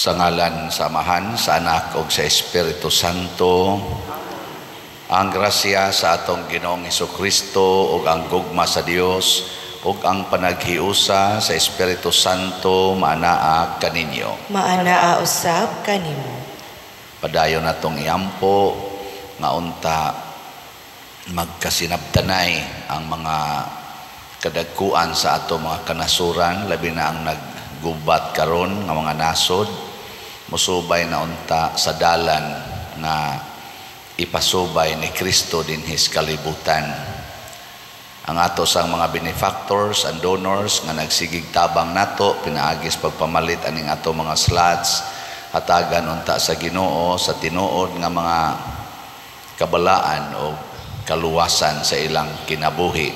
Sa ngalan sa Amahan, sa Anak ug sa Espiritu Santo. Ang grasya sa atong Ginoong Hesukristo ug ang gugma sa Dios ug ang panaghiusa sa Espiritu Santo maanaa kaninyo. Maanaa usab kanimo. Padayon natong iampo nga unta magkasinabtanay ang mga kadagkuan sa ato mga kanasuran, labi na ang naggubat karon nga mga nasod, musubay na unta sa dalan nga ipasubay ni Kristo dinhis kalibutan. Ang ato sang mga benefactors and donors nga nagsigig tabang nato pinaagis pagpamalit aning ato mga slots, hatagan unta sa Ginoo sa tinuod nga mga kabalaan o kaluwasan sa ilang kinabuhi.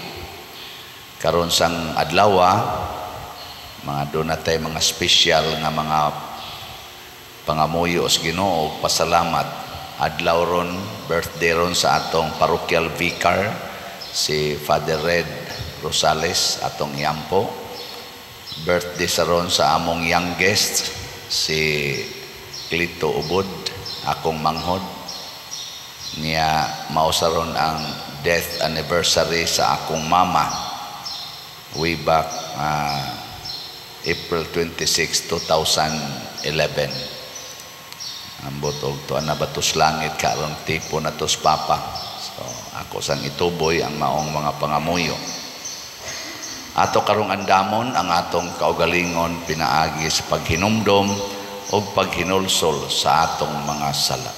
Karon sang adlawa, mga dunatay mga special nga mga pangamuyo sa Ginoo pasalamat. Adlaw ron, birthday ron sa atong parochial vicar si Father Red Rosales, atong iampo. Birthday sa ron sa among youngest si Clito Ubod, akong manghod. Niya mao sa ron ang death anniversary sa akong mama way back April 26, 2011. Ambot og tuan na batos langit karon tipo na tos papa. So ako sang ituboy ang maong mga pangamuyo. Ato karong andamon ang atong kaugalingon pinaagi sa paghinumdom ug paghinulsol sa atong mga sala.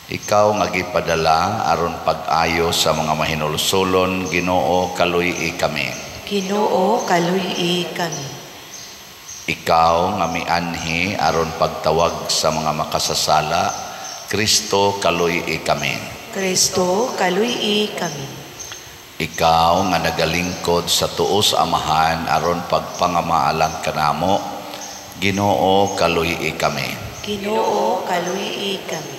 Ikaw nga gipadala aron pag-ayo sa mga mahinulsolon, Ginoo, kaluy-i kami. Ginoo, kaluy-i kami. Ikaw nga mianhi aron pagtawag sa mga makasasala, Kristo, kaluy-i kami. Kristo, kaluy-i kami. Ikaw nga nagalingkod sa tuo sa Amahan aron pagpangamaalang kanamo, Ginoo, kaluy-i kami. Ginoo, kaluy-i kami.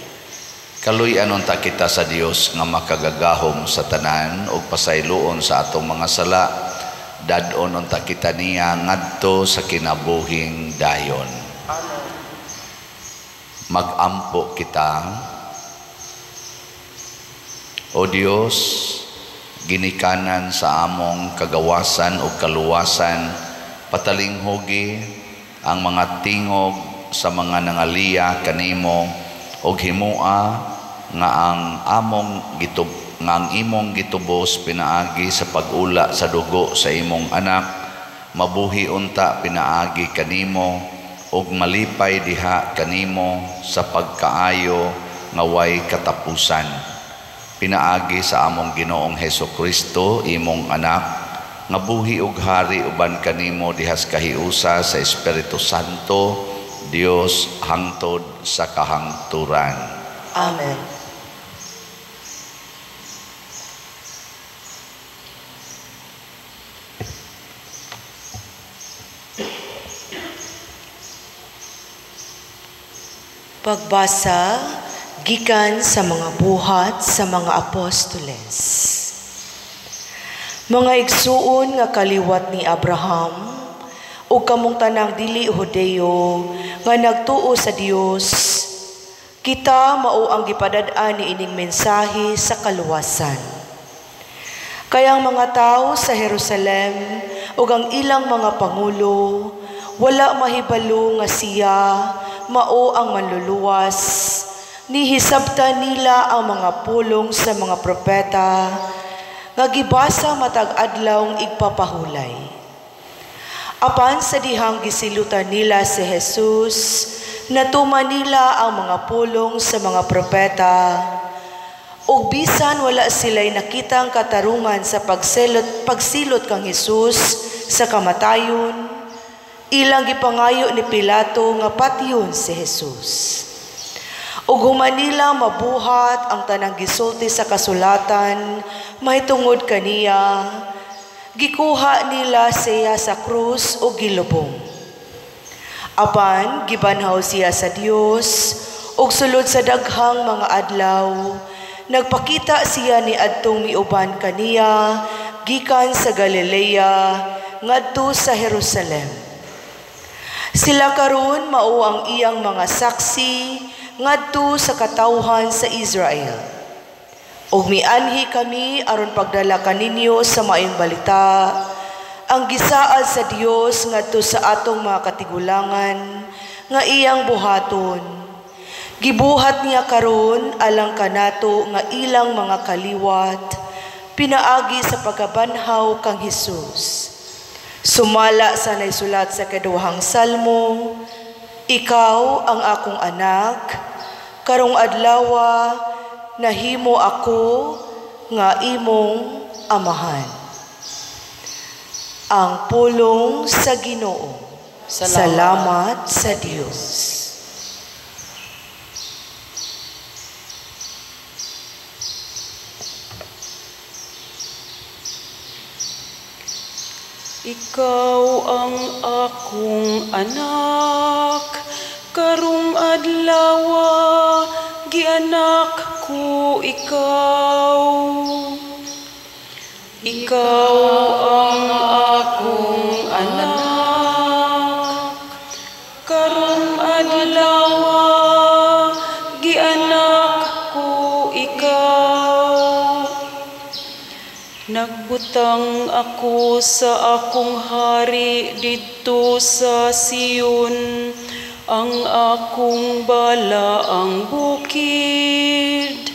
Kaluy-an unta kita sa Dios nga makagagahom sa tanan ug pasayloon sa atong mga sala. Dad-on unta kita niya ngadto sa kinabuhing dayon. Amen. Magampo kita. O Dios, ginikanan sa among kagawasan o kaluwasan, patalinghugi ang mga tingog sa mga nangaliya kanimo og himua nga ang among nga ang imong gitubos pinaagi sa pag-ula sa dugo sa imong anak, mabuhi unta pinaagi kanimo ug malipay diha kanimo sa pagkaayo nga way katapusan. Pinaagi sa among Ginoong Hesukristo, imong anak, nga buhi ug hari uban kanimo dihas kahiusa sa Espiritu Santo, Dios hangtod sa kahangturan. Amen. Pagbasa gikan sa mga buhat sa mga apostoles. Mga igsuon nga kaliwat ni Abraham ug kamong tanang dili Hudeo nga nagtuo sa Dios, kita mao ang gipadad-an niining mensahe sa kaluwasan. Kaya ang mga tao sa Jerusalem ug ang ilang mga pangulo wala mahibalo nga siya mao ang manluluwas. Nihisabta nila ang mga pulong sa mga propeta nga gibasa matag adlawng igpapahulay. Apan sa dihang gisilutan nila si Jesus, natuman nila ang mga pulong sa mga propeta. Ug bisan wala sila'y nakitang katarungan sa pagsilot kang Jesus sa kamatayon, ilang gipangayo ni Pilato nga patyon si Jesus. Ug human nila mabuhat ang tanang gisulti sa kasulatan mahitungod kaniya, gikuha nila siya sa krus ug gilubong. Apan gibanhaw siya sa Dios ug sulod sa daghang mga adlaw nagpakita siya ni adtong miuban kaniya gikan sa Galilea ngadto sa Jerusalem. Sila karon mao ang iyang mga saksi ngadto sa katawhan sa Israel. Ug mianhi kami aron pagdala kaninyo sa maayong balita ang gisaad sa Dios ngadto sa atong mga katigulangan nga iyang buhaton. Gibuhat niya karon alang kanato nga ilang mga kaliwat pinaagi sa pagkabanhaw kang Hesus. Sumala sa naisulat sa kaduhang Salmo, ikaw ang akong anak, karong adlawa nahimo ako nga imong amahan. Ang pulong sa Ginoo. Salamat sa Dios. Ikaw ang akong anak, karong adlawa gianak ko ikaw. Ikaw ang akong anak, karong adlawa gianak ko ikaw. Nagbutang ako sa akong hari didto sa Sion, ang akong balaang bukid.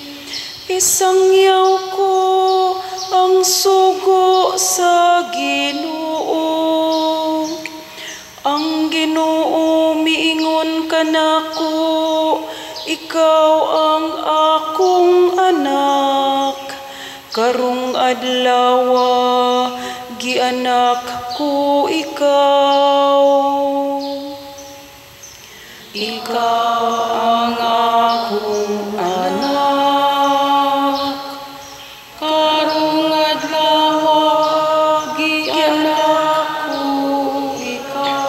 Isangyaw ko ang sugo sa Ginoo. Ang Ginoo miingon kanako, ikaw ang akong anak. Karong adlawa gianak ko ikaw. Ikaw ang akong anak, karong adlawa gianak ko ikaw.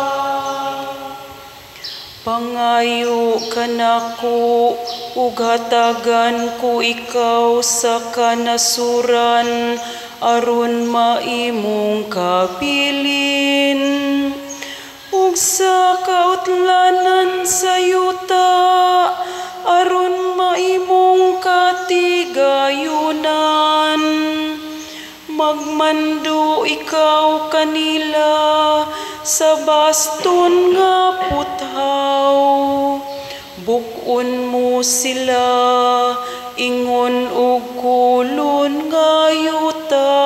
Pangayo kanako ug hatagan ko ikaw sa kanasuran aron maimong kabilin. Ug sa kautlanan sa yuta aron maimong katigayunan. Magmando ikaw kanila sa baston nga puthaw. Buk-on mo sila ingon og kulon nga yuta.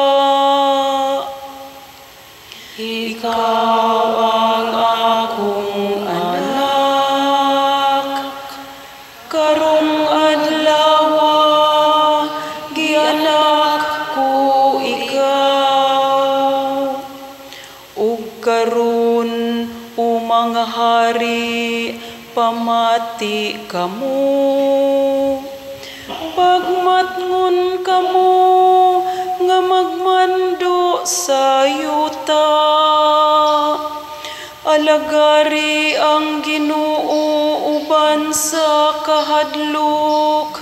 Ikaw ang akong anak, karong adlawa gianak ko ikaw. Ug karon, o mga hari, pamati kamo. Pagmatngon kamo nga magmando sa yuta. Alagari ang Ginoo uban sa kahadlok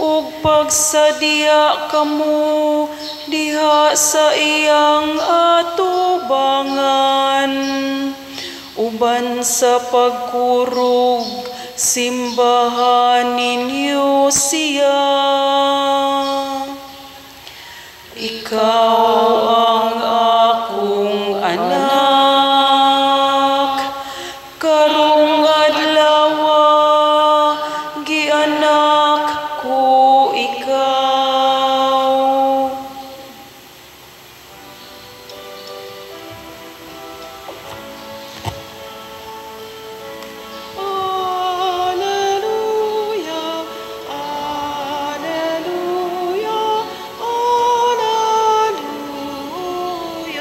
ug pagsadya kamo diha sa iyang atubangan. Uban sa pagkurog, simbahan ninyo siya. Ikaw ang akong anak, karong adlawa gianak ko ikaw. Alleluia, Alleluia, Alleluia.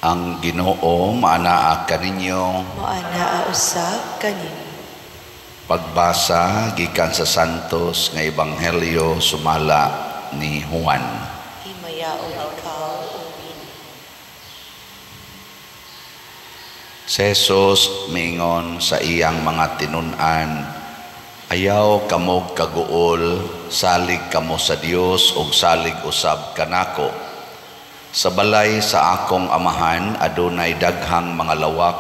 Ang Ginoo maanaa kaninyo. Maanaa usab kaninyo. Pagbasa gikan sa Santos nga Ebanghelyo sumala ni Juan. Himayaon ikaw, O Ginoo. Si Jesus miingon sa iyang mga tinun-an, ayaw kamog kaguol, salig kamo sa Dios ug salig usab kanako. Sa balay sa akong amahan adunay daghang mga lawak,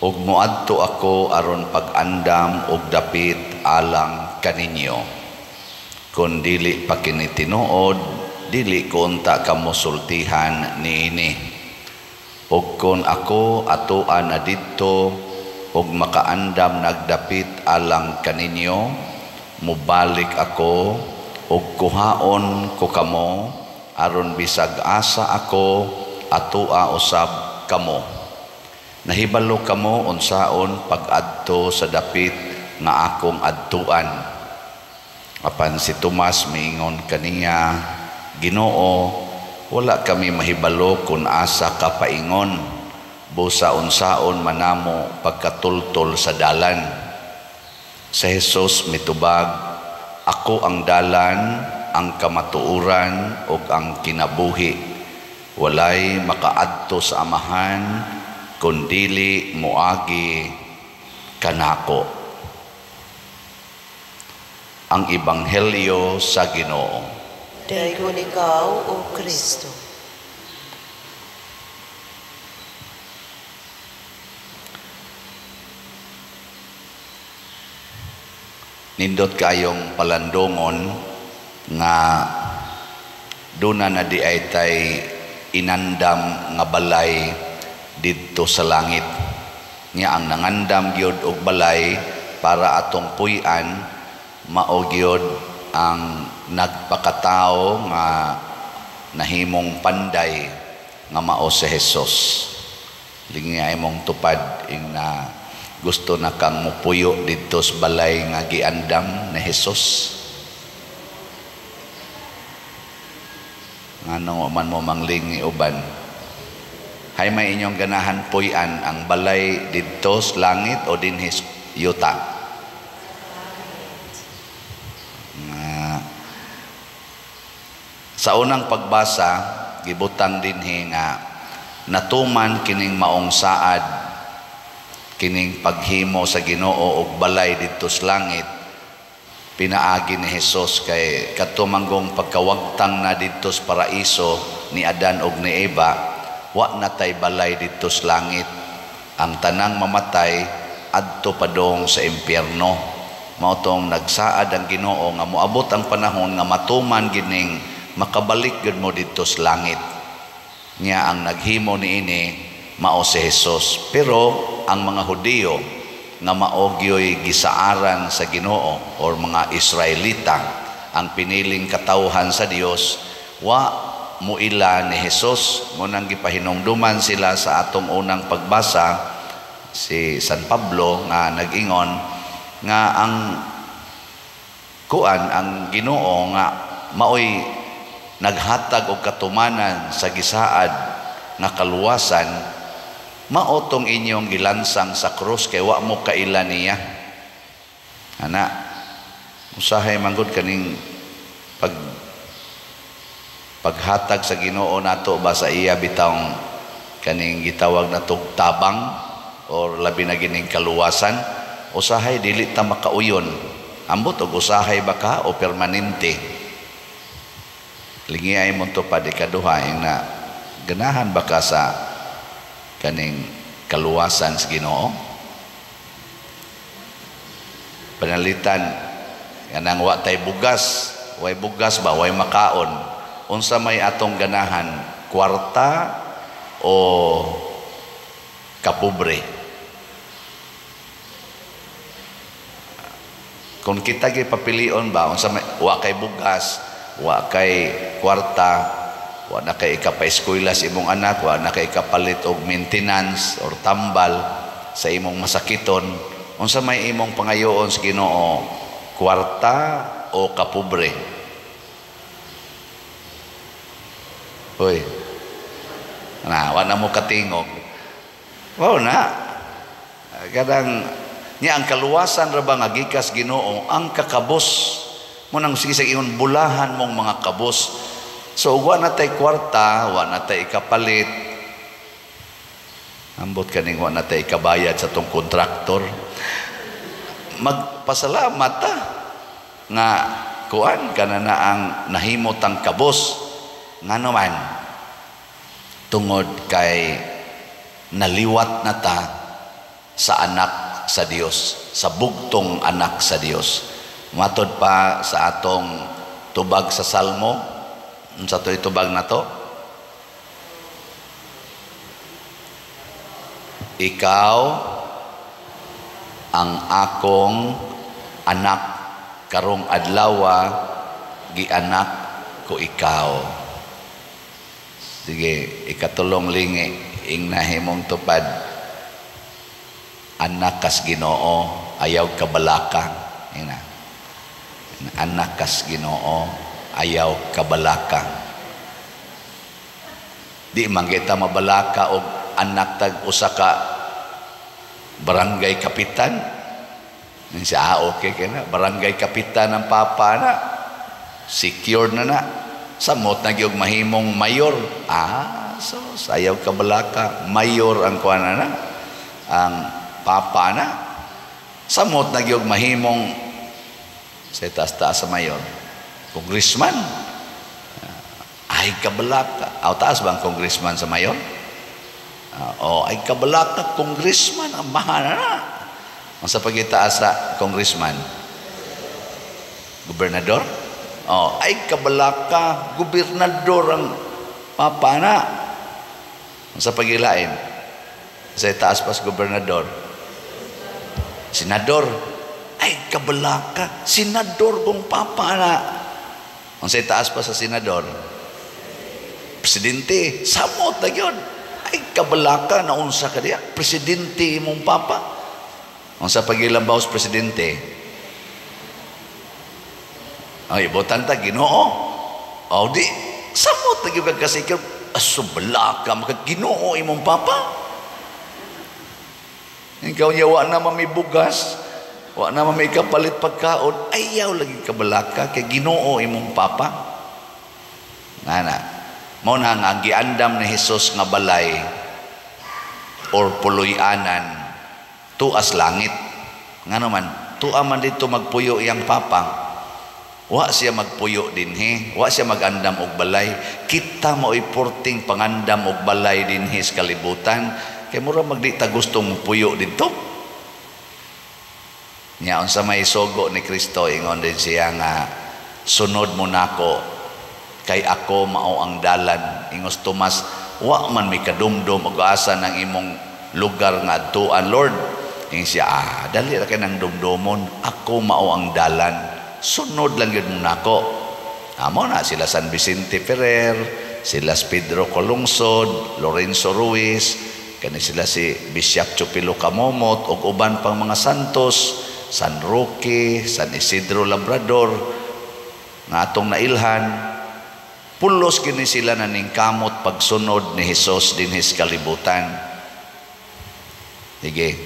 ug moadto ako aron pag-andam og dapit alang kaninyo. Kun dili pa kini tinuod, dili ko unta kamo sultihan niini. Ug kun ako atoa na didto ug makaandam nagdapit alang kaninyo, mobalik ako ug kuhaon ko kamo aron bisag asa ako atoa usab kamo. Nahibalo kamo unsaon pag-adto sa dapit nga akong adtuan. Apan si Tomas miingon kaniya, Ginoo, wala kami mahibalo kun asa ka paingon, busa unsaon manamo pagkatultol sa dalan. Sa Jesus mitubag, ako ang dalan, ang kamatuoran ug ang kinabuhi. Walay makaadto sa Amahan kun dili moagi kanako. Ang Ebanghelyo sa Ginoo. Daygon ikaw, O Kristo. Nindot kayong palandongon nga duna na di ay tay inandam nga balay didto sa langit. Nga ang nangandam gyud og balay para atong puy-an, mao gyud ang nagpakatao nga nahimong panday nga mao si Jesus. Lingi ay mong tupad ing na gusto na kang mupuyo didto sa balay nga giandam ni Jesus. Ngano man mo manglingi uban? Hay may inyong ganahan puy-an ang balay didto sa langit o dinhi sa yuta? Sa unang pagbasa, gibutang dinhi nga natuman kining maong saad, kining paghimo sa Ginoo og balay didto sa langit, pinaagi ni Jesus kay kadto manggong pagkawagtang na didto sa paraiso ni Adan og ni Eva, wa na tay balay didto sa langit. Ang tanang mamatay adto padong sa impyerno. Mao tong nagsaad ang Ginoo nga moabot ang panahon nga matuman gining makabalik gyud mo didto sa langit. Nya ang naghimo niini mao si Jesus. Pero ang mga Hudiyo nga mao gyoy gisaaran sa Ginoo or mga Israelita ang piniling katawhan sa Dios, wa muila ni Jesus. Mo nang gipahinumduman sila sa atong unang pagbasa si San Pablo nga nag-ingon nga ang kuan ang Ginoo nga maoy naghatag og katumanan sa gisaad nga kaluwasan, mao tong inyong gilansang sa krus kay wa mo kaila niya. Ana, usahay manggod kaning paghatag sa Ginoo nato ba sa iya bitawng kaning gitawag natog tabang or labi na gining kaluwasan, usahay dili ta makauyon. Ambot og usahay ba ka o permanente? Lingi ay mo to pa di kaduha ing na ganahan ba ka sa kaning kaluwasan sa Ginoo? Panalitan kanang wa tay bugas, way bugas ba, way makaon. Unsa may atong ganahan, kwarta o kapobre? Kung kita gipapilion ba, unsa may wa kay bugas, wa kay kwarta, wa na kay ikapaeskwela sa imong anak, wa na kay ikapalit og maintenance or tambal sa imong masakiton, unsa may imong pangayoon sa Ginoo, kwarta o kapobre? Hoy. Na, wa na mo katingog. Wow na. Kadang niya ang kaluwasan ra ba nga gikas Ginoo ang kakabos. Mo nang sige sa ingon bulahan mong mga kabos. So wa na tay kwarta, wa na tay ikapalit. Ambot kaning wa na tay ikabayad sa tong kontraktor. Magpasalamat ta nga kuan kana na ang nahimot ang kabos. Ngano man tungod kay naliwat na ta sa anak sa Dios, sa bugtong anak sa Dios. Matod pa sa atong tubag sa Salmo, unsa to'y tubag na to? Ikaw ang akong anak, karong adlawa gianak ko ikaw. Sige, ikatulong lingi ing nahimong tupad, anak kas Ginoo, ayaw kabalaka. Ina. Anak kas Ginoo, ayaw kabalaka. Di man kita mabalaka og anak tag usa ka barangay kapitan. Ning siya, okay kay na, barangay kapitan ang papa na. Secured na na. Samot na gyud mahimong mayor. So ayaw kabalaka, mayor ang kuan na, ang papa na. Samot na gyud mahimong sa taas-taas sa mayor, congressman. Ay kabalaka. Aw, taas ba ang congressman sa mayor? Ay kabalaka, congressman ang mahana na. Ang sa pagitaas sa congressman, gobernador. Ay kabalaka, gobernador ang papa na. Ang sa pagilain sa taas pas gobernador, senador. Ay kabalaka, senador kong papa na. Ang sa taas pa sa senador, presidente. Samot na yun. Ay kabalaka, naunsa ka diya, presidente imong papa. Ang sa pagilabaw sa presidente, ay botan ta Ginoo. O di samot na gyud ka kasikir. Asubalaka, maka Ginoo imong papa. Ikaw niya, wa na mamibugas, wa na mami kapalit pagkaon, ayaw lagi kabalaka kay Ginoo imong papa. Nana, mao na nga giandam ni Hesus nga balay or puloy-anan tuas langit. Ngano man, tua man dito magpuyo iyang papa. Wa siya magpuyo dinhi, wa siya magandam og balay. Kita mao'y porting pangandam og balay dinhi sa kalibutan. Kay mura magdi ta gustong mupuyo didto. Nya unsa may sugo ni Kristo, ingon din siya nga sunod mo nako kay ako mao ang dalan. Ingos Tomas, wa man may kadumdum og asa ng imong lugar nga adtuan, Lord. Ingon siya, dali ra kay nang dumdumon, ako mao ang dalan. Sunod lang yun mo nako. Amo na sila San Vicente Ferrer, sila Pedro Colungsod, Lorenzo Ruiz, kani sila si Bishop Chupilo Camomot ug uban pang mga santos, San Roque, San Isidro Labrador nga atong nailhan. Pulos kini sila na ningkamot pagsunod ni Hesus dinhi sa kalibutan. Sige,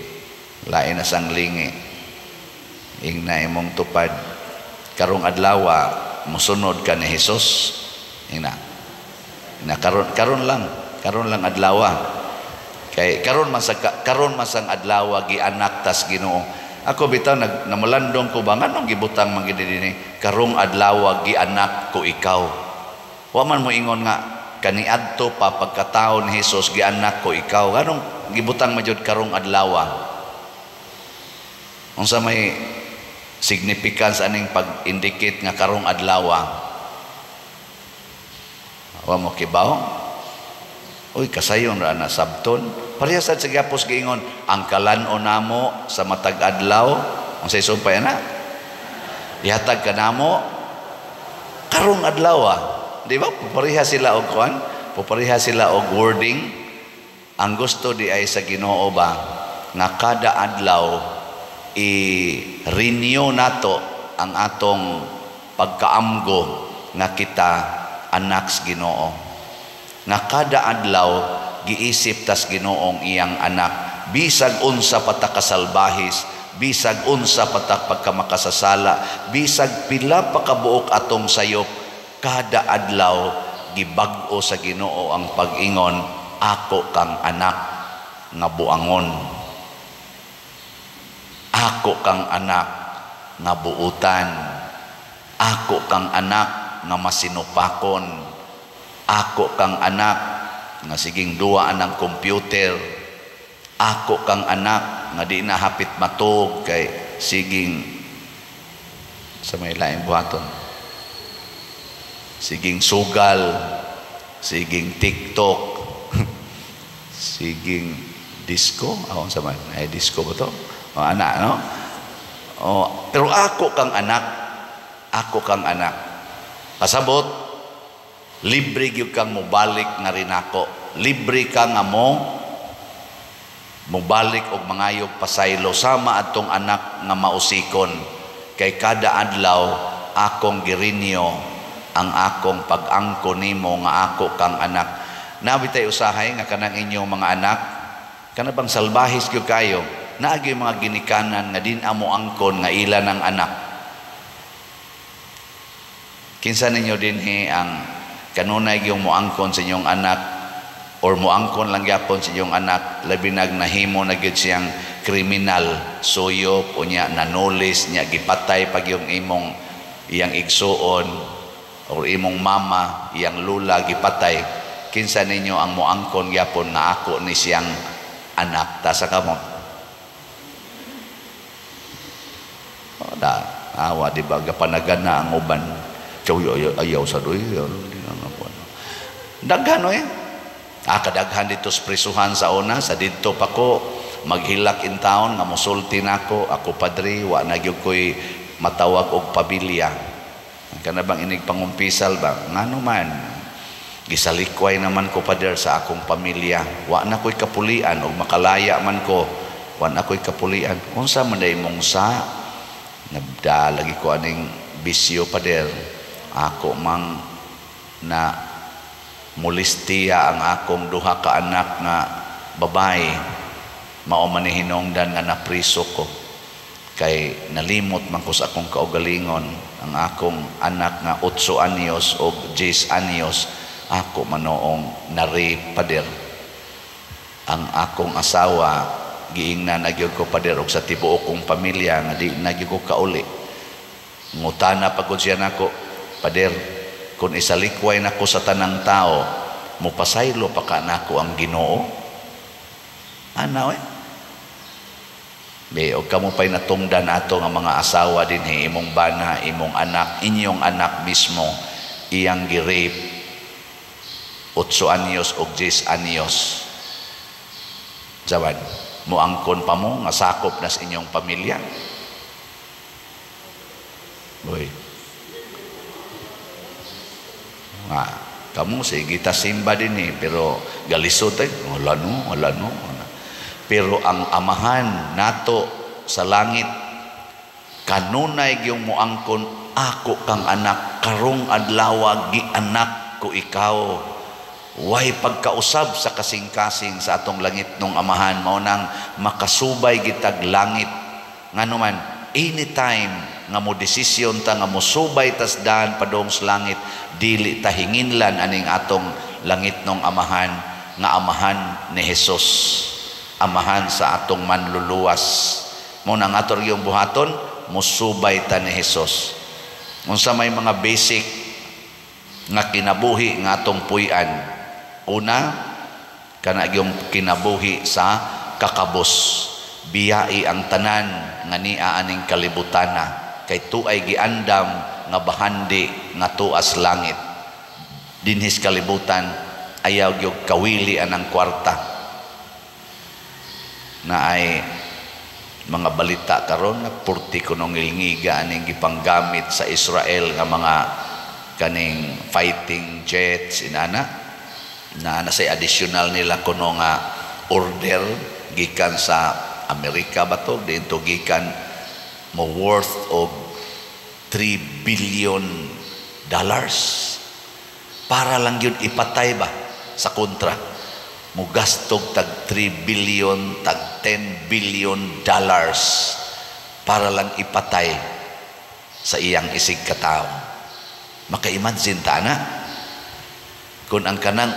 lain na sang lingi. Ingna imong tupad karong adlawa mosunod ka ni Hesus. Ingna. Na karon lang adlawa. Kay karon man sang adlawa gianak tas Ginoo. Ako bitaw namalandong ko ba nganong gibutang man gid dinhi karong adlawa gianak ko ikaw. Wa man mo ingon nga kaniadto pa pagkataon ni Hesus gianak ko ikaw. Nganong gibutang man jud karong adlawa? Unsa may significance aning pag-indicate nga karong adlawa? Wa mo kibaw? Uy, kasayon ra na sabton. Pareha sad sa gyapos giingon ang kalan-on namo sa matag adlaw. Unsay sumpay ana? Ihatag kanamo karong adlaw. Di ba? Pareha sila og kuan, pareha sila og wording. Ang gusto di ay sa Ginoo ba nga kada adlaw i-renew nato ang atong pagkaamgo nga kita anak sa Ginoo. Nga kada adlaw giisip tas Ginoong iyang anak. Bisag unsa pa ta kasalbahis, bisag unsa pa ta pagkamakasasala, bisag pila pa kabuok atong sayop, kada adlaw gibag-o sa Ginoo ang pag-ingon, "Ako kang anak nga buangon. Ako kang anak nga buutan. Ako kang anak nga masinupakon. Ako kang anak nga siging duwa ang computer. Ako kang anak nga di na hapit matug kay siging sa may laing buhaton. Siging sugal, siging TikTok, siging disco, ako sa man, ay disco ba to? O, anak, no? O, pero ako kang anak, ako kang anak." Kasabot, libre gyud kang mobalik nga rinako. Libre ka nga mo mobalik og mangayog pasaylo sama atong anak nga mausikon, kay kada adlaw akong girinyo ang akong pag-angko nimo nga ako kang anak. Nabi tay usahay nga kanang inyong mga anak, kana bang salbahis gyud kayo, naa gyud mga ginikanan nga din amo angkon nga ila ng anak. Kinsa ninyo dinhi ang kanunay gyud moangkon sa inyong anak or moangkon lang gyapon sa inyong anak, labi nag nahimo na gyud siyang kriminal, suyop unya nanulis nya gipatay pag yung imong iyang igsuon or imong mama, iyang lula gipatay? Kinsa ninyo ang moangkon gyapon nga ako ni siyang anak? Ta sa kamo. Da, awa di ba gapanagana ang uban. Chow ayaw sa doy. Daghan oy. Ah, kadaghan dito sa prisuhan sa una, sa didto pa ko maghilak in town nga mosulti nako, "Ako padre, wa na gyud koy matawag og pamilya." Kana bang inig pangumpisal ba? Ngano man gisalikway naman ko, pader, sa akong pamilya. Wa na ko'y kapulian og makalaya man ko. Wa na ko'y kapulian. "Unsa man day mong sa?" "Nabda lagi ko aning bisyo, pader. Ako mang na mulistiya ang akong duha ka anak nga babae. Mao man ni hinungdan nga napriso ko. Kay nalimot man ko sa akong kaugalingon, ang akong anak nga 8 anyos o 10 anyos, ako manoong na-rape, pader. Ang akong asawa giingnan na gyud ko, pader, og sa tibuok kong pamilya nga di na gyud ko kauli." Ngutana pagod siya nako, "Pader, kung isalikway nako sa tanang tao, mupasaylo pa ka nako ang Ginoo?" Ana oy. Be, og kamo pa'y natungdan ato nga mga asawa dinhi, imong bana, imong anak, inyong anak mismo, iyang gi-rape, 8 anyos og 10 anyos. Jawan, muangkon pa mo nga sakop na sa inyong pamilya? Boy. Nga, kamo sige ta simba din eh, pero galisod tay, wala no, wala no. Pero ang amahan nato sa langit kanunay gyung moangkon, "Ako kang anak, karong adlaw gianak ko ikaw." Way pagkausab sa kasing-kasing sa atong langit nung amahan, mao nang makasubay gitag langit. Ngano man anytime nga mo desisyon ta nga mosubay tas daan padung sa langit, dili ta hinginlan aning atong langit nung amahan nga amahan ni Hesus, amahan sa atong manluluwas. Mao nang ato yung buhaton, mosubay ta ni Hesus. Unsa may mga basic nga kinabuhi nga atong puy-an? Una, kana yung kinabuhi sa kakabos. Biyai ang tanan nga niya aning kalibutana, kay tuay giandam nga bahandi nga tuas langit. Dinhis kalibutan ayaw gyud kawili anang kwarta. Na ay mga balita karon nga purti kunong ngilngiga aning gipanggamit sa Israel nga mga kaning fighting jets inana na nasay additional nila kuno nga order gikan sa Amerika ba to, dito gikan mo worth of $3 billion para lang yun ipatay ba sa kontra. Mugastog tag 3 billion, tag 10 billion dollars para lang ipatay sa iyang isig katao. Maka-imagine ta na kung ang kanang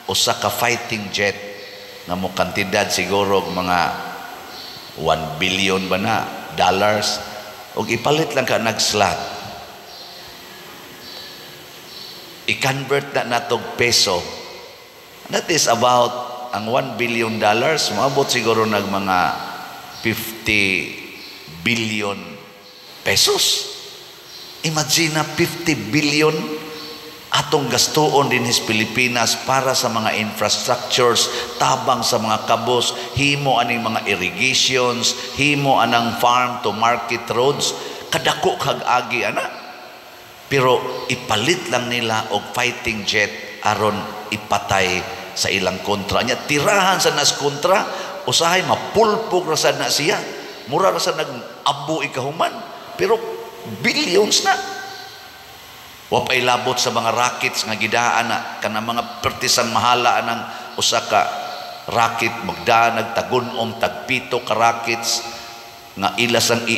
usa ka fighting jet nga mo kantidad siguro og mga 1 billion ba na dollars, og ipalit lang ka nag-slot, i-convert na natog peso, that is about ang 1 billion dollars moabot siguro nag mga 50 billion pesos. Imagine na 50 billion atong gastuon dinhi sa Pilipinas para sa mga infrastructures, tabang sa mga kabos, himo aning mga irrigations, himo anang farm to market roads, kadako kag agi ana. Pero ipalit lang nila og fighting jet aron ipatay sa ilang kontra niya. Tirahan sa nas kontra, usahay mapulpog ra sad na siya. Mura ra sad nag-abo ikahuman. Pero billions na. Wa pa'y labot sa mga rockets nga gidaan na kanang mga pertisang mahala anang usa ka rocket, magdaan nagtagunom tagpito ka rockets nga ilas ang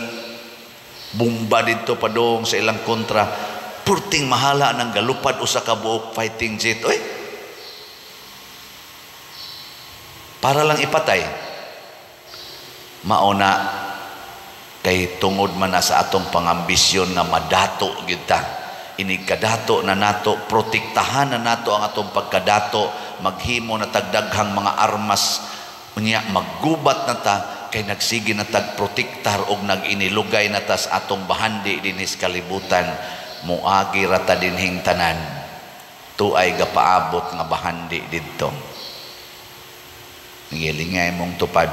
bomba didto padung sa ilang kontra. Purting mahala nang galupad usa ka buok fighting jet. Oy, para lang ipatay. Mauna kay tungod man na sa atong pangambisyon nga madato gyud ta. Inig kadato na nato, protektahan na nato ang atong pagkadato, maghimo na tagdaghang mga armas, unya maggubat na ta kay nagsige na tag protektar og nag-inilugay na ta sa atong bahandi dinhi sa kalibutan. Moagi ra ta dinhing tanan, tuay gapaabot nga bahandi didto. Nagilingay mong tupad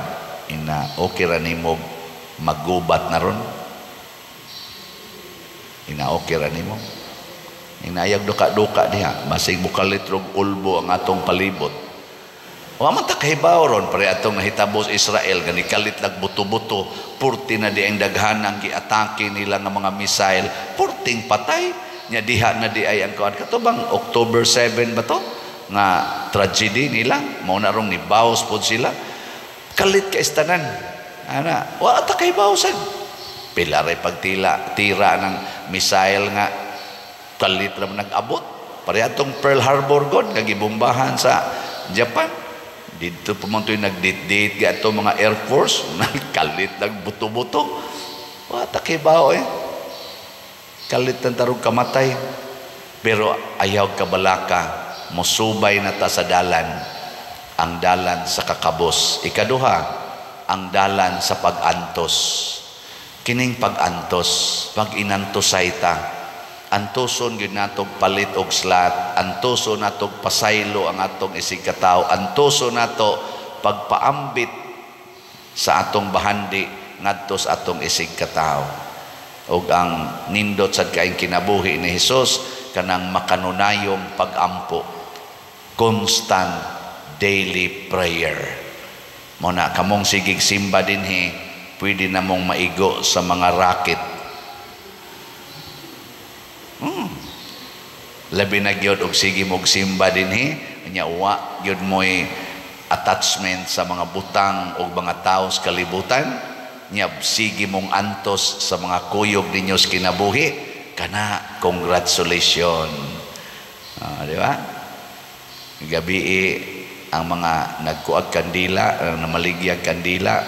ina okay ra nimo maggubat na ron, ina okay ra nimo. Inayag duka-duka diha, masig mukalit rog ulbo ang atong palibot. Wa man ta kahibaw ron pare atong nahitabo sa Israel gani kalit lag buto-buto, purti na di ang daghanang giatake nila nga mga missile, purting patay nya diha na di ay ang kuan. Kato bang October 7 ba to nga tragedy nila, mao na rong nibaos pod sila. Kalit ka istanan. Ana, wa ta kahibaw sad. Pila ray pagtila tira ng missile nga kalit ra man nag-abot. Pare atong Pearl Harbor god nga gibombahan sa Japan. Didto pa man to'y nag-date-date ga ato mga Air Force, nagkalit nagbuto-buto. Wa ta kibaw eh. Kalit ang tarong kamatay. Pero ayaw kabalaka, mosubay na ta sa dalan. Ang dalan sa kakabos. Ikaduha, ang dalan sa pag-antos. Kining pag-antos, pag-inantosay ta. Antoson gyud natog palit og slat, antoson natog pasaylo ang atong isig katawo, antoson nato pagpaambit sa atong bahandi ngadto sa atong isig katawo. Og ang nindot sad kaayong kinabuhi ni Hesus kanang makanunayong pagampo, constant daily prayer. Mo na kamong sigig simba dinhi, pwede na mong maigo sa mga racket. Labi na gyud og sige mog simba dinhi, nya wa gyud moy attachment sa mga butang og mga tawo sa kalibutan, nya sige mong antos sa mga kuyog ninyo sa kinabuhi, kana congratulations. Di ba? Gabi ang mga nagkuag kandila, namaligyag kandila,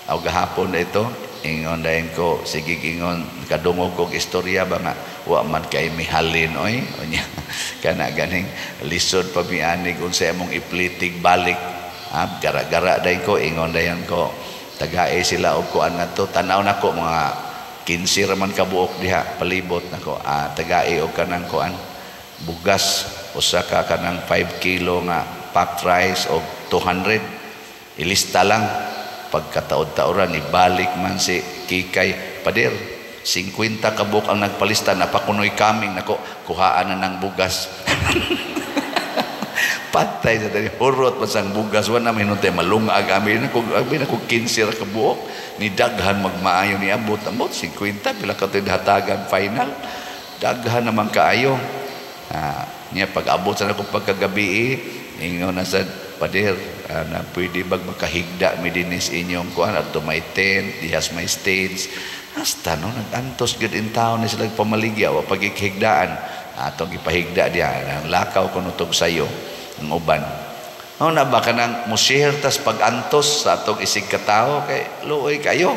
aw gahapon na ito, ingon dayon ko, sige ingon, kadungog kog istorya ba nga, wa man kay mihalin oy, unya kana ganing lisod pa mianig unsa among iplitig balik. Gara-gara dayon ko, ingon dayon ko, tagae sila og kuan ngadto, tan-aw nako mga 15 ra man ka buok diha palibot nako, tagae og kanang kuan bugas, usa ka kanang 5 kilo nga packed rice og 200, ilista lang. Pagkataod-taoran ibalik man si Kikay Pader, 50 kabuk ang nagpalista, napakunoy kaming nako, kuhaan na ng bugas. Patay sa dali, hurot man sang bugas, wala namin hinunti malungag amin nako, amin nako 15 ra ka buok ni daghan magmaayo ni abot, abot 50 pila ka hatagan final, daghan naman kaayo. Niya pag abot sa nako pagkagabi, ingon na sa pader, na pwede bag makahigda mi dinhi sa inyong kuan adto may tent, dihas may stage. Hasta no nag-antos gyud in town ni sila pamaligya wa pagikhigdaan. Atong gipahigda diha ang lakaw kuno tog sayo ang uban. No na ba kanang mo-share tas pag-antos sa atong isig katawo kay luoy kayo.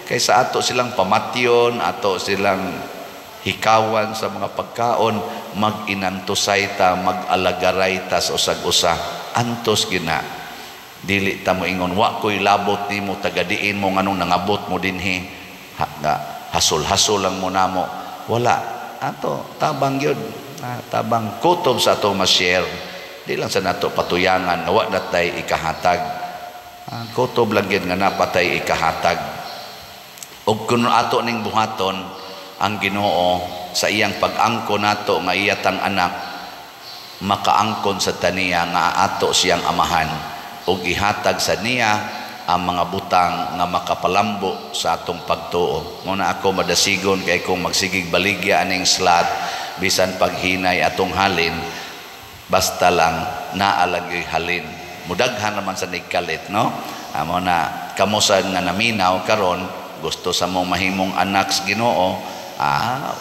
Kay sa ato silang pamatyon, ato silang hikawan sa mga pagkaon, mag-inantosay ta, mag-alagaray ta sa usag-usa. Antos gina. Dili ta moingon wa ko'y labot nimo, tagadiin mo nganong nangabot mo dinhi. Hasol-hasol lang mo namo. Wala. Ato tabang gyud. Tabang kutob sa atong ma-share. Di lang sa nato patuyangan nga wa natay ikahatag. Kutob lang gyud nga napatay ikahatag. Ug kun ato ning buhaton ang Ginoo sa iyang pag-angkon nato nga iya tang anak, makaangkon sa taniya nga ato siyang amahan ug ihatag sa niya ang mga butang nga makapalambo sa atong pagtuo. Muna ako madasigon kay kung magsigig baligya aning slot bisan paghinay atong halin, basta lang naalagay halin. Mudaghan naman sa nigkalit, no? Amo na kamo sa nga naminaw karon gusto sa mong mahimong anak sa Ginoo,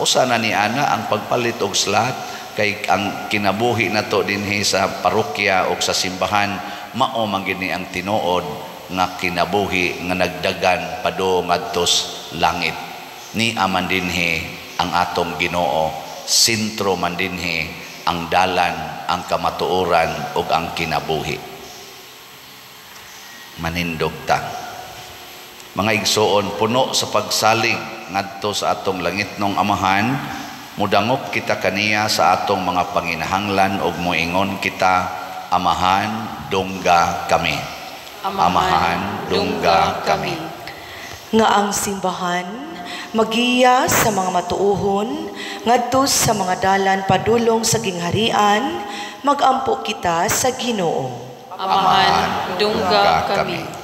usa na ni ana ang pagpalit og slot kay ang kinabuhi nato dinhi sa parokya o sa simbahan mao man gini ang tinuod nga kinabuhi nga nagdagan padung ngadtos langit. Ni aman dinhi ang atong Ginoo, sentro man dinhi ang dalan, ang kamatuoran ug ang kinabuhi. Manindog ta. Mga igsoon, puno sa pagsalig ngadto sa atong langitnong Amahan, mudangop kita kaniya sa atong mga panginahanglan ug moingon kita, Amahan, dungga kami. Amahan, dungga kami. Nga ang simbahan magiya sa mga matuohon ngadto sa mga dalan padulong sa gingharian, magampo kita sa Ginoo. Amahan, dungga kami.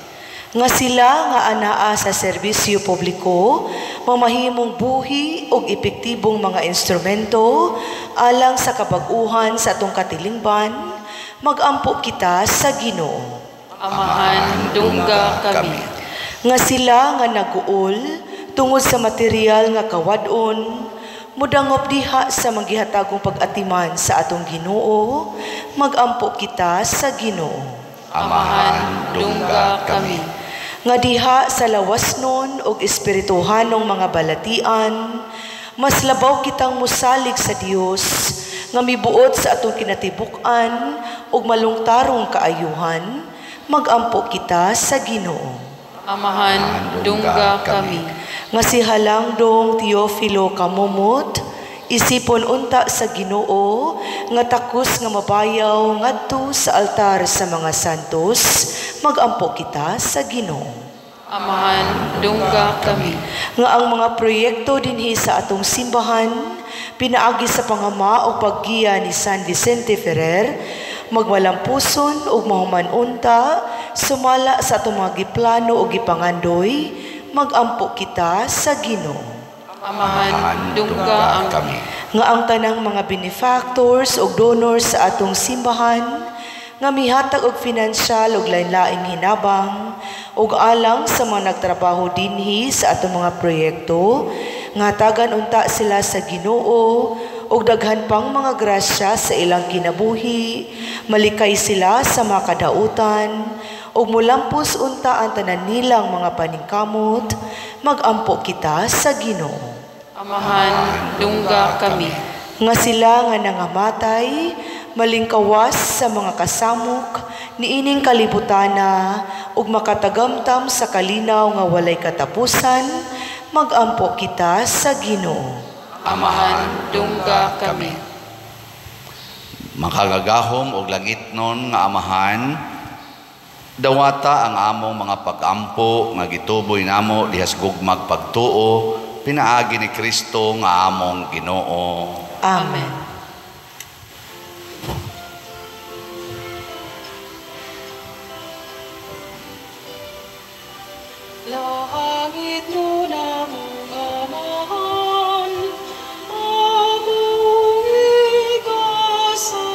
Nga sila nga anaa sa serbisyo publiko, mamahimong buhi og epektibong mga instrumento alang sa kabag-uhan sa atong katilingban, magampo kita sa Ginoo. Amahan, dungga kami. Nga sila nga naguol tungod sa material nga kawad-on, mudangop diha sa manggihatagong pag-atiman sa atong Ginoo, magampo kita sa Ginoo. Amahan, dungga kami. Nga diha sa lawasnon og espirituhanong mga balatian, mas labaw kitang musalig sa Dios nga mibuot sa atong kinatibuk-an ug malungtarong kaayuhan, magampo kita sa Ginoo. Amahan, dungga kami. Nga si Halangdong Teofilo Kamumot, isipon unta sa Ginoo nga takos nga mabayaw ngadto sa altar sa mga santos, magampo kita sa Ginoo. Amahan, dungga kami. Nga ang mga proyekto dinhi sa atong simbahan pinaagi sa pangama o paggiya ni San Vicente Ferrer, magmalampuson ug mahuman unta sumala sa atong mga giplano o gipangandoy, magampo kita sa Ginoo. Amahan, dungga kami. Nga ang tanang mga benefactors ug donors sa atong simbahan nga mihatag og finansyal ug lain-laing hinabang ug alang sa mga nagtrabaho dinhi sa atong mga proyekto, nga hatagan unta sila sa Ginoo ug daghan pang mga grasya sa ilang kinabuhi, malikay sila sa mga kadautan ug mulampos unta ang tanan nilang mga paningkamot, magampo kita sa Ginoo. Amahan, dungga kami. Nga sila nga nangamatay, malingkawas sa mga kasamok niining kalibutana ug makatagamtam sa kalinaw nga walay katapusan, magampo kita sa Ginoo. Amahan, dungga kami. Makagagahom og langitnon nga Amahan, dawata ang among mga pag-ampo nga gituboy namo dihas gugmag pagtuo, pinaagi ni Kristo nga among Ginoo. Amen. Langit mo namong Amahan, among igasa,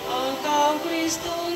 ang kang Kristong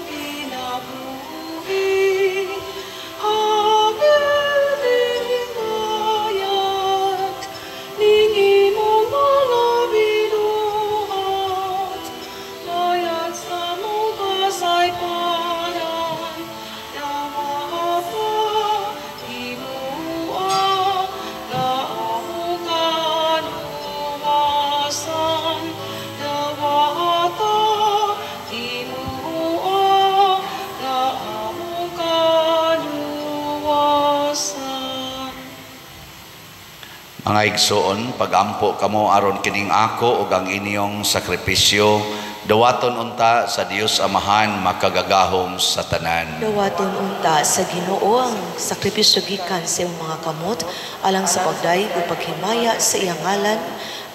Mga igsoon, pagampo kamo aron kining ako ug ang inyong sakripisyo, dawaton unta sa Dios Amahan makagagahom sa tanan. Dawaton unta sa Ginoo ang sakripisyo gikan sa iyong mga kamot alang sa pagdayeg ug paghimaya sa iyang ngalan,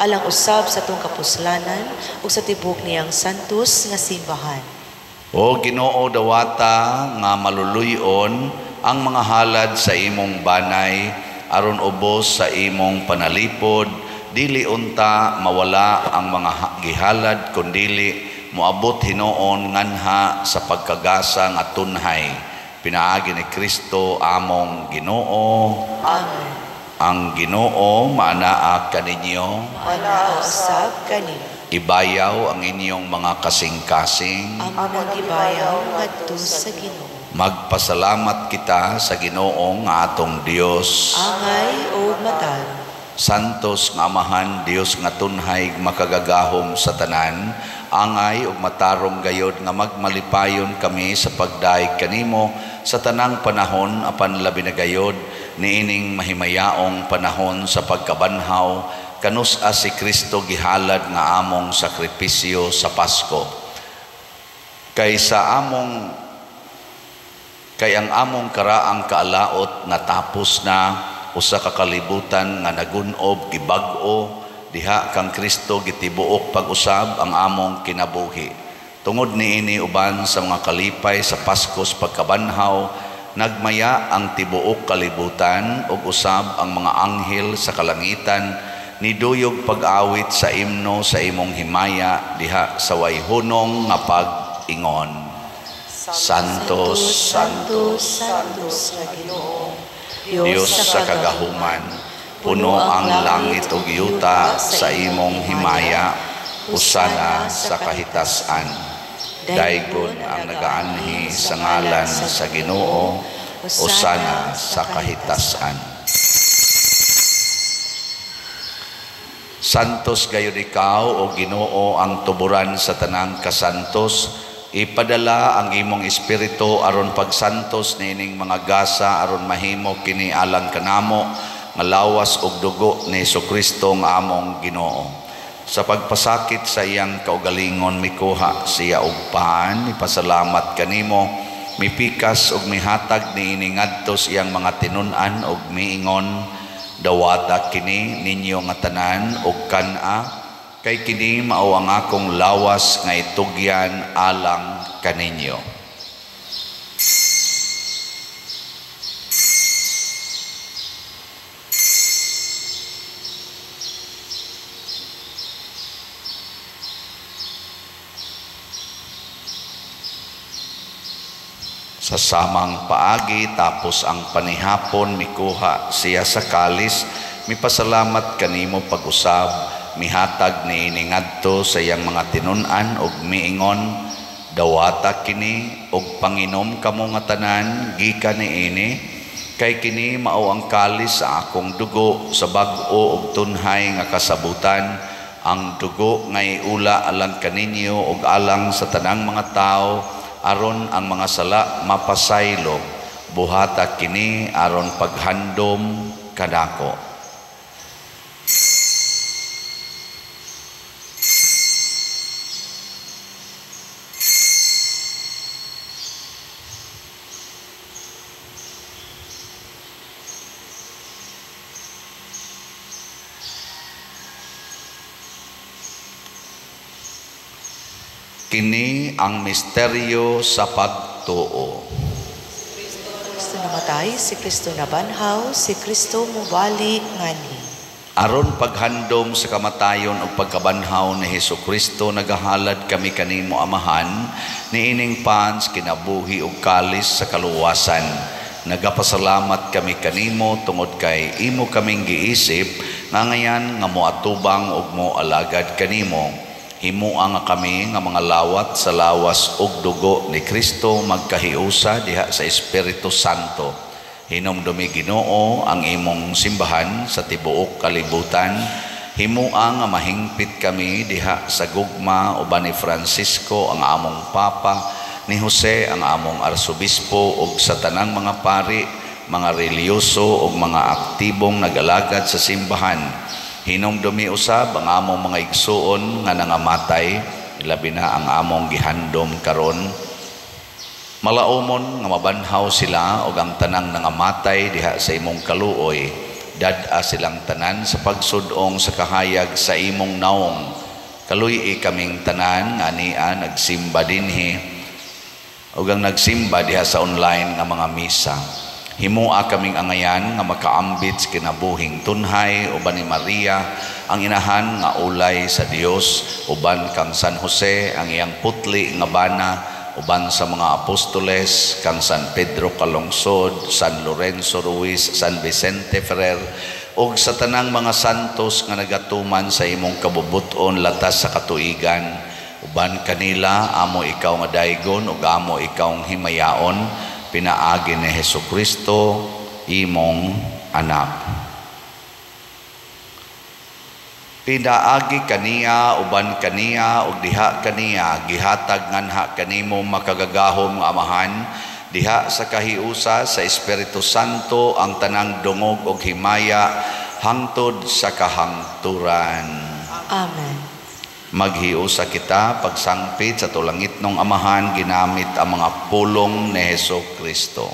alang usab sa atong kapuslanan ug sa tibuok niyang santos nga simbahan. O Ginoo, dawata nga maluluy-on ang mga halad sa imong banay aron ubos sa imong panalipod, dili unta mawala ang mga gihalad kundili moabot hinuon nganha sa pagkagasa nga tunhay. Pinaagi ni Kristo among Ginoo. Amen. Ang Ginoo maanaa kaninyo. Maanaa usab kaninyo. Ibayaw ang inyong mga kasing-kasing. Among gibayaw ngadto sa Ginoo. Magpasalamat kita sa Ginoo nga atong Dios. Angay og matarong. Santos nga Amahan, Dios nga tunhay makagagahom sa tanan, angay ug matarong gayod nga magmalipayon kami sa pagdayeg kanimo sa tanang panahon apan labi na gayod niining mahimayaong panahon sa pagkabanhaw kanus-a si Kristo gihalad nga among sakripisyo sa Pasko. Kay ang among karaang kaalaot natapos na usa ka kalibutan nga nagun-ob gibag-o diha kang Kristo gitibuok pag-usab ang among kinabuhi. Tungod niini uban sa mga kalipay sa Paskos pagkabanhaw, nagmaya ang tibuok kalibutan ug usab ang mga anghel sa kalangitan niduyog pag-awit sa imno sa imong himaya diha sa wayhunong nga pag-ingon. Santos, Santos, Santos nga Ginoo, Dios sa kagahuman, puno ang langit ug yuta sa imong himaya, usana sa kahitasan. Daygon ang nagaanhi sa ngalan sa Ginoo, usana sa kahitasan. Santos gayud ikaw o Ginoo ang tuburan sa tanang kasantos. Ipadala ang imong espiritu aron pagsantos niining mga gasa aron mahimo kini alang kanamo nga lawas ug dugo ni Hesukristo nga among Ginoo. Sa pagpasakit sa iyang kaugalingon mikuha siya og paan, mipasalamat kanimo, mipikas ug mihatag niini ngadto sa iyang mga tinun-an ug miingon, dawata kini ninyo nga tanan ug kan-a, kay kini mao ang akong lawas nga itugyan alang kaninyo. Sa samang paagi tapos ang panihapon mikuha siya sa kalis, mipasalamat kanimo pag-usab, mihatag niini ngadto sa iyang mga tinun-an ug miingon, dawata kini ug panginom kamo nga tanan gikan niini, kay kini mao ang kalis sa akong dugo sa bag-o ug tunhay nga kasabutan, ang dugo nga iula alang kaninyo ug alang sa tanang mga tawo aron ang mga sala mapasaylo. Buhata kini aron paghandom kanako. Kini ang misteryo sa pagtuo. Kristo namatay, si Kristo nabanhaw, si Kristo mubalik nganhi. Aron paghandom sa kamatayon ug pagkabanhaw ni Hesukristo, nagahalad kami kanimo Amahan niining pans kinabuhi ug kalis sa kaluwasan. Nagapasalamat kami kanimo tungod kay imo kaming giisip nga ngayan nga moatubang ug moalagad kanimo. Himua nga kami nga mga lawat sa lawas ug dugo ni Kristo magkahiusa diha sa Espiritu Santo. Hinumdumi Ginoo ang imong simbahan sa tibuok kalibutan. Himua nga mahingpit kami diha sa gugma uban ni Francisco ang among Papa, ni Jose ang among Arsobispo ug sa tanang mga pari mga relihiyoso ug mga aktibong nagalagad sa simbahan. Hinumdumi usab ang among mga igsuon nga nangamatay, labi na ang among gihandom karon. Malaumon nga mabanhaw sila ug ang tanang nangamatay diha sa imong kaluoy. Dad-a silang tanan sa pagsud-ong sa kahayag sa imong naong. Kaluy-i kaming tanan nga ania nagsimba dinhi ug ang nagsimba diha sa online nga mga misa. Himua kaming angayan nga makaambit sa kinabuhing tunhay uban ni Maria ang inahan nga ulay sa Dios, uban kang San Jose ang iyang putli nga bana, uban sa mga apostoles kang San Pedro Calungsod, San Lorenzo Ruiz, San Vicente Ferrer, ug sa tanang mga santos nga nagatuman sa imong kabubut-on latas sa katuigan. Uban kanila amo ikaw nga daygon ug amo ikaw himayaon, pinaagi ni Hesukristo imong anak. Pinaagi kaniya, uban kaniya, ug diha kaniya, gihatag nganha kanimo makagagahom nga Amahan, diha sa kahiusa sa Espiritu Santo ang tanang dungog ug himaya hangtod sa kahangturan. Amen. Maghiusa kita pagsangpit sa tulangitnong Amahan ginamit ang mga pulong ni Hesukristo.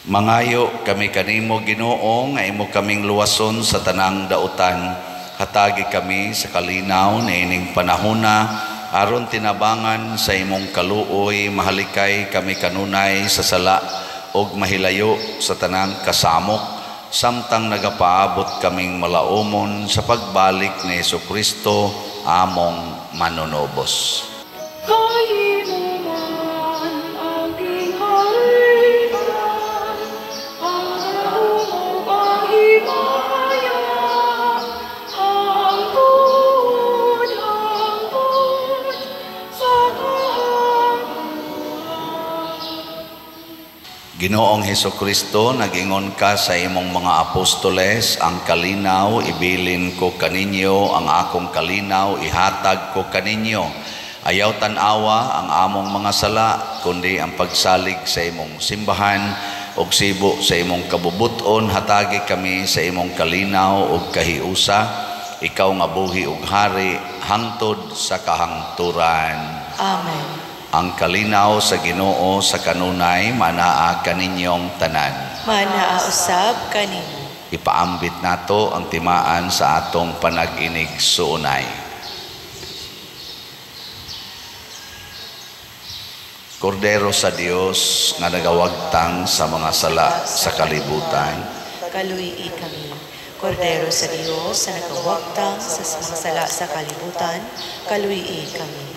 Mangayo kami kanimo Ginoo nga imo kaming luwason sa tanang dautan. Hatagi kami sa kalinaw niining panahona aron tinabangan sa imong kaluoy, mahalikay kami kanunay sa sala ug mahilayo sa tanang kasamok, samtang nagapaabot kaming malaumon sa pagbalik ni Hesukristo among manunubos. Ginoong Hesukristo, nagingon ka sa imong mga apostoles, ang kalinaw ibilin ko kaninyo, ang akong kalinaw ihatag ko kaninyo. Ayaw tan-awa ang among mga sala, kundi ang pagsalig sa imong simbahan ug sibo sa imong kabubuton, hatagi kami sa imong kalinaw ug kahiusa. Ikaw nga buhi ug hari hangtod sa kahangturan. Amen. Ang kalinaw sa Ginoo sa kanunay manaa kaninyong tanan. Manaa usab kanimo. Ipaambit nato ang timaan sa atong panag-inig suunay. Kordero sa Dios nga nagawagtang sa mga sala sa kalibutan, kaluy-i kami. Kordero sa Dios nga nagawagtang sa mga sala sa kalibutan, kaluy-i kami.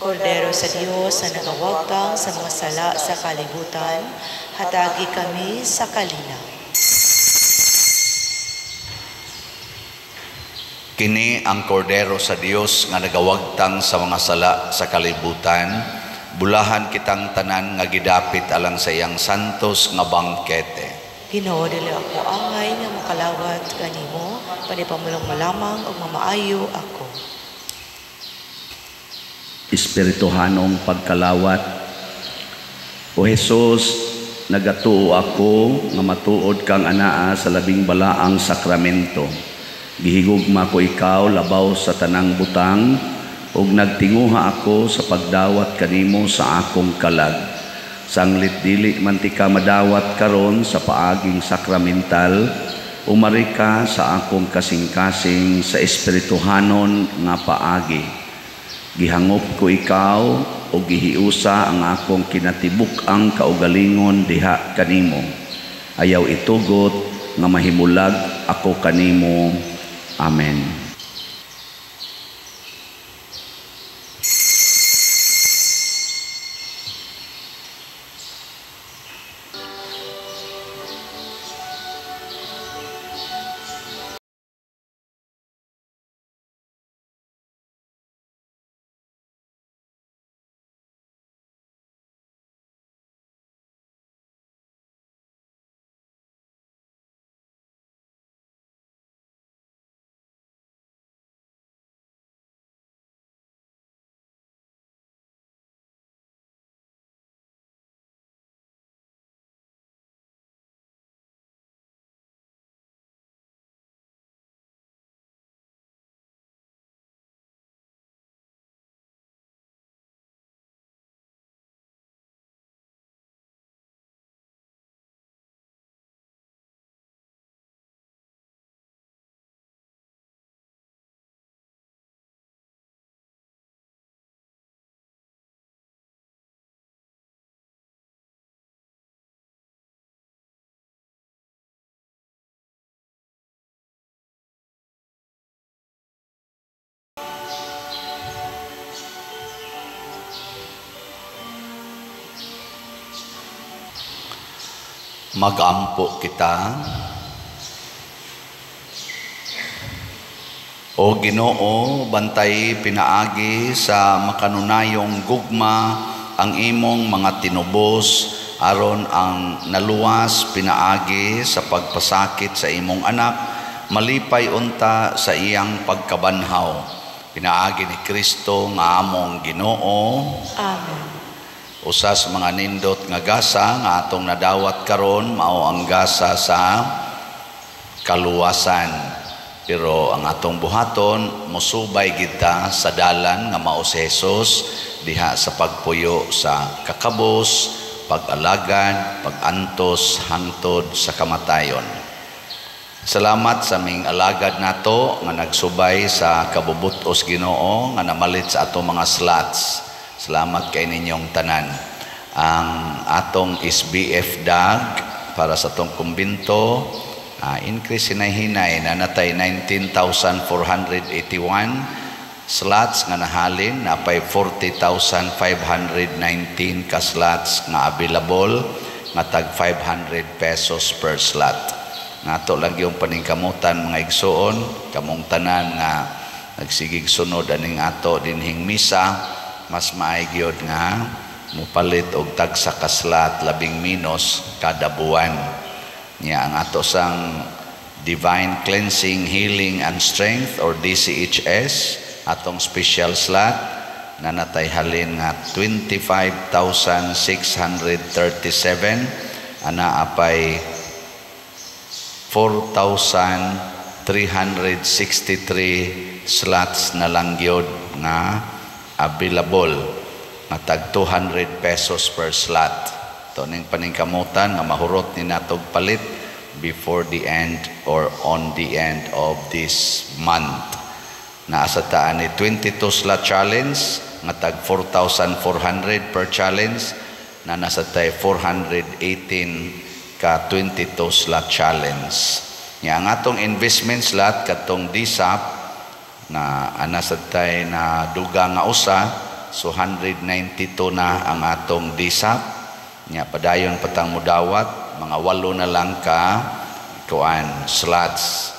Kordero sa Dios nga nagawagtang sa mga sala sa kalibutan, hatagi kami sa kalinaw. Kini ang Kordero sa Dios nga nagawagtang sa mga sala sa kalibutan, bulahan kitang tanan nga gidapit alang sa iyang santos nga bangkete. Ginoo, dili ako angay nga makalawat kanimo, panipamulong malamang ug mamaayo ako. Espirituhanong pagkalawat. O Hesus, nagatuo ako nga matuod kang anaa sa labing balaang sakramento. Gihigugma ko ikaw labaw sa tanang butang, ug nagtinguha ako sa pagdawat kanimo sa akong kalag. Sanglit dili man ti ka madawat karon sa paaging sakramental, umari ka sa akong kasing-kasing sa espirituhanon nga paagi. Gihangop ko ikaw o gihiusa ang akong kinatibuk-ang kaugalingon diha kanimo. Ayaw itugot nga mahimulag ako kanimo. Amen. Magampo kita. O Ginoo, bantay pinaagi sa makanunayong gugma ang imong mga tinubos aron ang naluwas pinaagi sa pagpasakit sa imong anak, malipay unta sa iyang pagkabanhaw. Pinaagi ni Kristo nga among Ginoo. Amen. Usa sa mga nindot nga gasa nga atong nadawat karon mao ang gasa sa kaluwasan. Pero ang atong buhaton mosubay kita sa dalan nga mao si Jesus diha sa pagpuyo sa kakabos, pag-alagad, pag-antos hangtod sa kamatayon. Salamat sa ming alagad nato nga nagsubay sa kabubut-os Ginoo nga namalit sa atong mga slots. Salamat kay ninyong tanan. Ang atong SBF DAG para sa atong kumbinto, increase hinay-hinay na natay 19,481 slots nga nahalin, napay 40,519 ka slots nga available nga tag 500 pesos per slot. Nato lang yung paningkamutan mga igsuon, kamong tanan nga nagsigig sunod aning ato dinhing misa, mas maay gyud nga mupalit og tagsa ka slot labing minos kada buwan. Nya ang ato sang Divine Cleansing, Healing and Strength or DCHS, atong special slot na natay halin nga 25,637, ana apay 4,363 slots na lang gyud nga available nga tag 200 pesos per slot. Ito ning paningkamutan nga mahurot ni natog palit before the end or on the end of this month. Naa sa taan ni 22 slot challenge nga tag 4,400 per challenge na nasa tay 418 ka 22 slot challenge. Nya ang atong investment slot katong DSAP na ana sa tay na duga nga usa, so 192 na ang atong DSAP. Nya padayon patang mudawat, mga walo na lang ka kuan slots,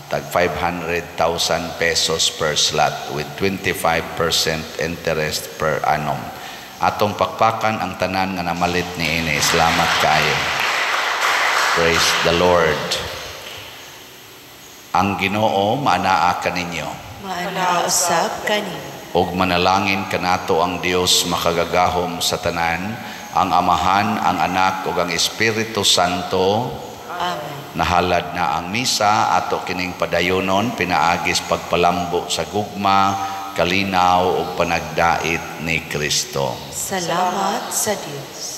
tag 500,000 pesos per slot with 25% interest per annum. Atong pakpakan ang tanan nga namalit niini. Salamat kaayo. Praise the Lord. Ang Ginoo maanaa kaninyo. Maanaa usab kanimo. Ug manalangin kanato ang Dios makagagahom sa tanan, ang Amahan, ang Anak ug ang Espiritu Santo. Amen. Nahalad na ang misa, ato kining padayonon pinaagis pagpalambo sa gugma, kalinaw ug panagdait ni Kristo. Salamat sa Dios.